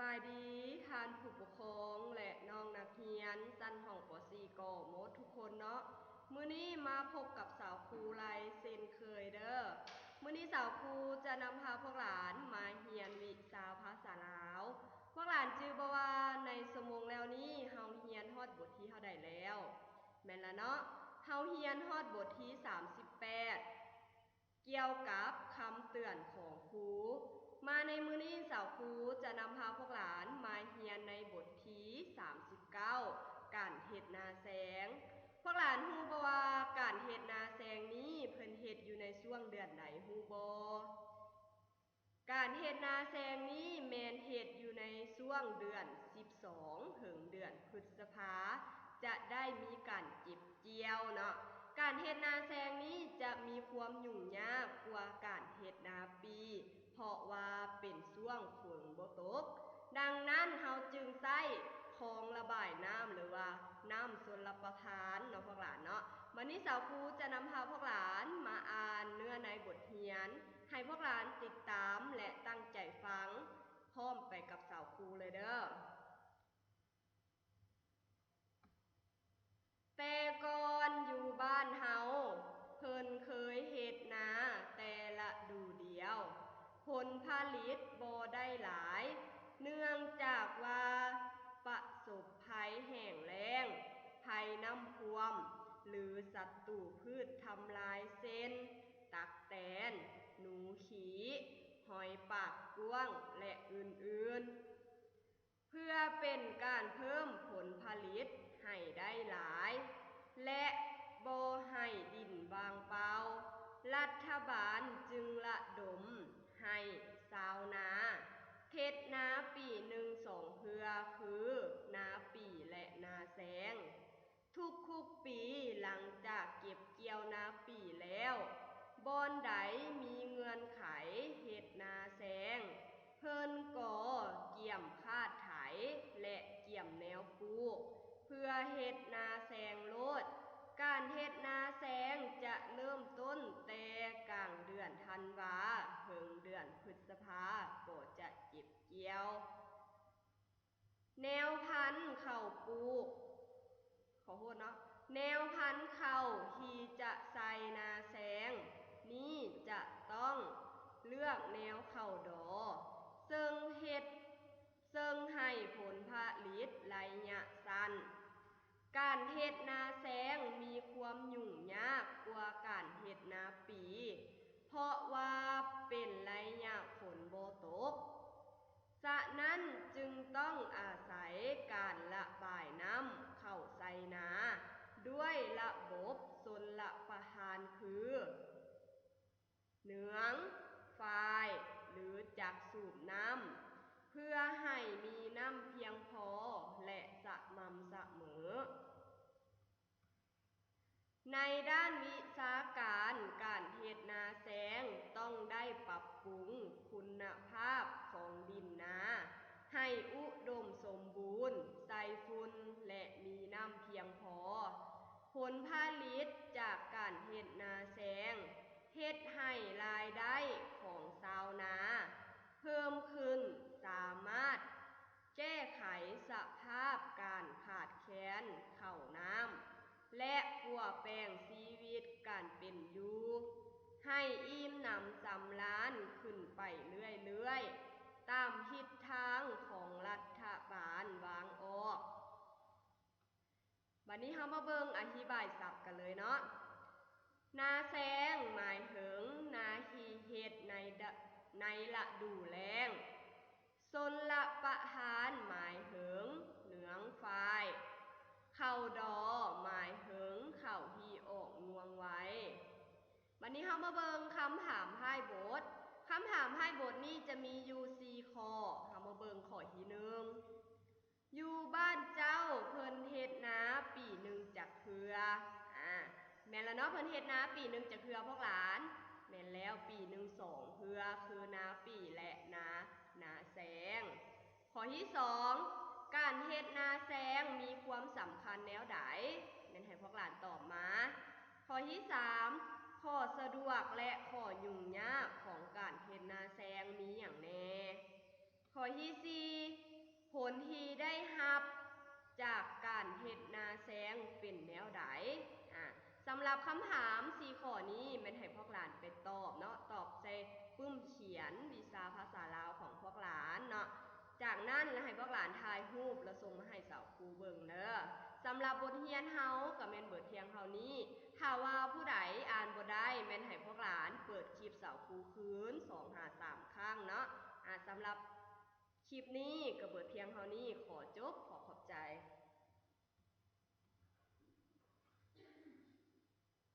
ບາຍດີທ່ານຜູ້ປົກຄອງ ແລະ ນ້ອງນັກຮຽນຊັ້ນຫ້ອງ ປໍສີ່ ກໍໝົດທຸກຄົນເນາະ. ມື້ນີ້ມາພົບກັບສາວຄູໄລເຊັ່ນເຄີຍເດີ. ມື້ນີ້ສາວຄູຈະນຳພາພວກຫຼານມາຮຽນວິຊາພາສາລາວ. ພວກຫຼານຈື່ບໍ່ວ່າໃນຊົ່ວໂມງແລ້ວນີ້ເຮົາຮຽນຮອດບົດທີເທົ່າໃດແລ້ວ? ແມ່ນລະເນາະ, ເຮົາຮຽນຮອດບົດທີສາມສິບແປດ ກ່ຽວກັບຄຳເຕືອນຂອງຄູ. ມາໃນມື້ນີ້ສາວຄູຈະນຳພາພວກຫຼານມາຮຽນໃນບົດທີສາມສິບເກົ້າ ການເຮັດນາແຊງ. ພວກຫຼານຮູ້ບໍ່ວ່າການເຮັດນາແຊງນີ້ເພິ່ນເຮັດຢູ່ໃນຊ່ວງເດືອນໃດຮູ້ບໍ່? ການເຮັດນາແຊງນີ້ແມ່ນເຮັດຢູ່ໃນຊ່ວງເດືອນສິບສອງ ເຖິງເດືອນພຶດສະພາ ຈະໄດ້ມີການເກັບກ່ຽວເນາະ. ການເຮັດນາແຊງນີ້ຈະມີຄວາມຫຍຸ້ງຍາກກວ່າການເຮັດນາປີ ເພາະວ່າເປັນຊ່ວງຝົນບໍ່ຕົກ. ດັ່ງນັ້ນເຮົາຈຶ່ງໃຊ້ຄອງລະບາຍນ້ຳ ຫຼືວ່ານ້ຳຊົນລະປະທານເນາະພວກຫຼານເນາະ. ບັດນີ້ສາວຄູຈະນຳພາພວກຫຼານມາອ່ານເນື້ອໃນບົດຮຽນ ໃຫ້ພວກຫຼານຕິດຕາມ ແລະ ຕັ້ງໃຈຟັງພ້ອມໄປກັບສາວຄູເລີຍເດີ. ແຕ່ກ່ອນຢູ່ບ້ານເຮົາ ເພິ່ນເຄີຍເຮັດນາແຕ່ລະດູດຽວ, ຜົນຜະລິດບໍ່ໄດ້ຫຼາຍ ເນື່ອງຈາກວ່າປະສົບໄພແຫ້ງແລ້ງ, ໄພນ້ຳຖ້ວມ ຫຼື ສັດຕູພືດທຳລາຍເຊັ່ນ ຕັກແຕນ, ໜູຂີ້, ຫອຍປາກກ້ວາງ ແລະ ອື່ນໆ. ເພື່ອເປັນການເພີ່ມຜົນຜະລິດໃຫ້ໄດ້ຫຼາຍ ແລະ ບໍ່ໃຫ້ດິນວ່າງເປົ່າ, ລັດຖະບານຈຶ່ງລະດົມໃຫ້ຊາວນາເຮັດນາປີໜຶ່ງສອງເທື່ອ ຄື ນາປີ ແລະ ນາແຊງ. ທຸກໆປີຫຼັງຈາກເກັບກ່ຽວນາປີແລ້ວ, ບ່ອນໃດມີເງື່ອນໄຂເຮັດນາແຊງ, ເພິ່ນກໍກຽມຄາດໄຖ ແລະ ກຽມແນວປູກ ເພື່ອເຮັດນາແຊງໂລດ. ການເຮັດນາແຊງຈະເລີ່ມຕົ້ນແຕ່ກາງເດືອນທັນວາ ເຖິງເດືອນພຶດສະພາ ກໍຈະເກັບກ່ຽວ. ແນວພັນເຂົ້າປູກ, ຂໍໂທດເນາະ, ແນວພັນເຂົ້າທີ່ຈະໃສ່ນາແຊງນີ້ຈະຕ້ອງເລືອກແນວເຂົ້າດໍ ເຊິ່ງເຮັດ, ເຊິ່ງໃຫ້ຜົນຜະລິດໄລຍະສັ້ນ. ການເຮັດນາແຊງມີຄວາມຫຍຸ້ງຍາກກວ່າການເຮັດນາປີ ເພາະວ່າເປັນໄລຍະຝົນບໍ່ຕົກ. ສະນັ້ນຈຶ່ງຕ້ອງອາໄສການລະບາຍນ້ຳເຂົ້າໃສ່ນາດ້ວຍລະບົບຊົນລະປະທານຄື ເໜືອງ, ຝາຍ ຫຼື ຈັກສູບນ້ຳ ເພື່ອໃຫ້ມີນ້ຳພຽງພໍ ແລະ ສະໝ່ຳສະເໝີ. ໃນດ້ານວິຊາການ, ການເຮັດນາແຊງຕ້ອງໄດ້ປັບປຸງຄຸນນະພາບຂອງດິນນາໃຫ້ອຸດົມສົມບູນ, ໃສ່ຝຸ່ນ ແລະ ມີນ້ຳພຽງພໍ. ຜົນຜະລິດຈາກການເຮັດນາແຊງເຮັດໃຫ້ລາຍໄດ້ຂອງຊາວນາເພີ່ມຂຶ້ນ, ສາມາດ ແກ້ໄຂສະພາບການຂາດແຄນເຂົ້ານ້ຳ ແລະ ປົວແປງຊີວິດການເປັນຢູ່ໃຫ້ອີ່ມໜຳສຳລານຂຶ້ນໄປເລື້ອຍໆ ຕາມທິດທາງຂອງລັດຖະບານວາງອອກ. ບັດນີ້ເຮົາມາເບິ່ງອະທິບາຍສັບກັນເລີຍເນາະ. ນາແຊງໝາຍເຖິງນາທີ່ເຮັດໃນ ໃນລະດູແລ້ງ. ຊົນລະປະທານໝາຍເຖິງເໜືອງຝ້າຍ. ເຂົ້າດໍໝາຍເຖິງເຂົ້າທີ່ອອກງວງໄວ. ບັດນີ້ເຮົາມາເບິ່ງຄຳຖາມທ້າຍບົດ. ຄຳຖາມທ້າຍບົດນີ້ຈະມີຢູ່ສີ່ຂໍ້. ເຮົາມາເບິ່ງຂໍ້ທີໜຶ່ງ. ຢູ່ບ້ານເຈົ້າເພິ່ນເຮັດນາປີໜຶ່ງຈັກເທື່ອ? ອາ ແມ່ນລະເນາະ, ເພິ່ນເຮັດນາປີໜຶ່ງຈັກເທື່ອພວກຫຼານ? ແມ່ນແລ້ວ, ປີໜຶ່ງສອງເທື່ອ ຄືນາປີ ແລະ ນາ ນາແຊງ. ຂໍ້ທີສອງ, ການເຮັດນາແຊງມີຄວາມສຳຄັນແນວໃດ? ແມ່ນໃຫ້ພວກຫຼານຕອບມາ. ຂໍ້ທີສາມ, ຂໍ້ສະດວກ ແລະ ຂໍ້ຫຍຸ້ງຍາກຂອງການເຮັດນາແຊງມີຫຍັງແດ່? ຂໍ້ທີສີ່, ຜົນທີ່ໄດ້ຮັບຈາກການເຮັດນາແຊງເປັນແນວໃດ? ອາ ສຳລັບຄຳຖາມສີ່ຂໍ້ນີ້ ແມ່ນໃຫ້ພວກຫຼານໄປຕອບເນາະ, ຕອບໃສ່ປຶ້ມຂຽນວິຊາພາສາລາວຂອງພວກຫຼານເນາະ. ຈາກນັ້ນລະໃຫ້ພວກຫຼານຖ່າຍຮູບ ແລ້ວສົ່ງມາໃຫ້ສາວຄູເບິ່ງເດີ. ສຳລັບບົດຮຽນເຮົາກໍແມ່ນເບີດພຽງເທົ່ານີ້. ຖ້າວ່າຜູ້ໃດອ່ານບໍ່ໄດ້ ແມ່ນໃຫ້ພວກຫຼານເປີດຄລິບສາວຄູຄືນສອງຫາສາມຄັ້ງເນາະ. ອາ ສຳລັບຄລິບນີ້ກໍເບີດພຽງເທົ່ານີ້. ຂໍຈົບ, ຂໍຂອບໃຈ.